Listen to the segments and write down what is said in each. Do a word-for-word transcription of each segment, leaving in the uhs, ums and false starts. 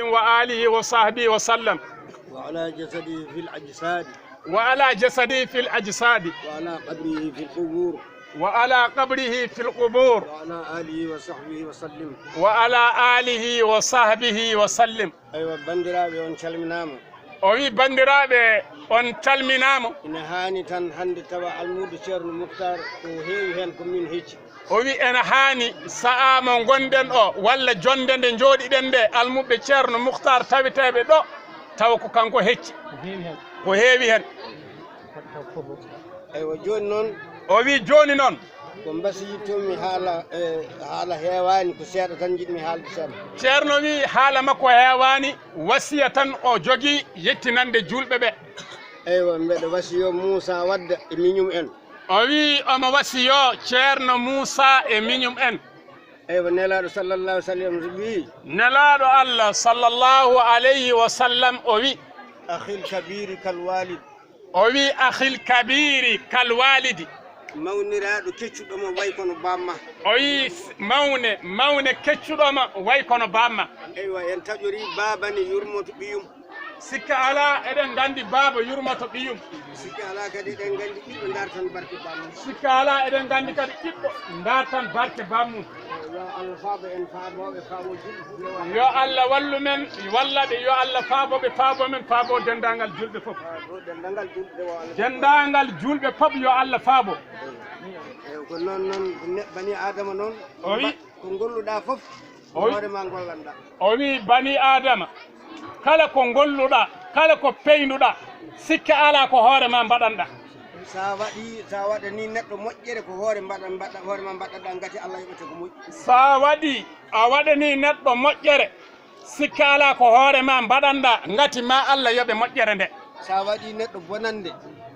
وآله وصحبه وسلم. وعلى جسده في الأجساد. وعلى جسده في الأجساد. وعلى قبره في القبور. وعلى قبره في القبور. وعلى آله وصحبه وسلم. وعلى آله وصحبه وسلم. Aywa, banndiraaɓe, on calminaama. O wi, banndiraaɓe, on calminaama. Ina haani tan hannde tawa almuudo Ceerno Muktaar ko heewi heen ko min hecci. O wi, ena haani sa'a mo ngonɗen o, walla jonnde nde njooɗiɗen nde, almuɓɓe Ceerno Muktaar taweteeɓe ɗo, tawa ko kanko hecci. Ko heewi heen. Ko heewi heen. Eywa, jooni noon. O wi, jooni noon. Ko mbasiyitoo-mi haala, e, haala heewaani, ko seeɗa tan njiɗ-mi haalde seeɗa. Ceerno wi, haala makko heewaani, wasiya tan o jogii yettinande juulɓe ɓe. Eywa, mbeɗa wasiyoo Muusaa Wadda e miñum en. O wi, omo wasiyoo Ceerno Muusaa e miñum en. Eywa, Nelaaɗo sallallahu alaihi wasallam wi. Nelaaɗo Allah sallallahu alayhi wa sallam o wi. أخي الكبير كالوالد. O wi, "Akhil kabiri kal walidi." Mawniraaɗo keccuɗo ma way kono baamma. O wi, "Mawne, mawne keccuɗo ma way kono baamma." Eywa, en taƴori baaba ne yurmoto ɓiyum. Sikka alaa, eɗen nganndi baaba yurmoto ɓiyum. Sikka alaa kadi eɗen nganndi ɓiɗɗo ndaartan barke bammum. Sikka alaa, eɗen nganndi kadi ɓiɗɗo ndaartan barke bammum. Yo Allah faabo en faabooɓe, faabo julɓe. Yo Allah wallu men, walla ɓe, yo Allah faabo ɓe, faabo men, faabo denndaangal julɓe fof. Faabo denndaangal julɓe, yo Allah. Denndaangal julɓe fof yo Allah faabo. Eywa, ko noon, noon ne-, bani Aadama noon. O wi. Ko ngolluɗaa fof, ko hoore ma ngollanɗaa. O wi, bani Aadama, kala ko ngolluɗaa, kala ko peynduɗaa, sikke alaa ko hoore ma mbaɗanɗaa. Sa waɗi, sa waɗani neɗɗo moƴƴere, ko hoore mbaɗa-, mbaɗa-, hoore ma mbaɗanɗaa, ngati Allah yoɓete ko moƴƴi. Sa waɗi, a waɗani neɗɗo moƴƴere, sikke alaa ko hoore ma mbaɗanɗaa, ngati ma Allah yoɓe moƴƴere nde. Sa waɗi neɗɗo bonannde,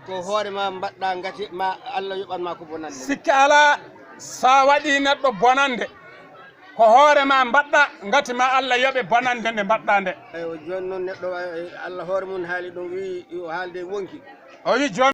ko hoore ma mbaɗɗaa, ngati ma Allah yoɓan ma ko bonannde. Sikke alaa, sa waɗi neɗɗo bonannde, ko hoore ma mbaɗɗaa, ngati ma Allah yoɓe bonannde nde mbaɗɗaa nde. Eywa, jooni noon neɗɗo, eh, Allah hoore mum haali ɗum, wi yo haalde wonki. O wi jooni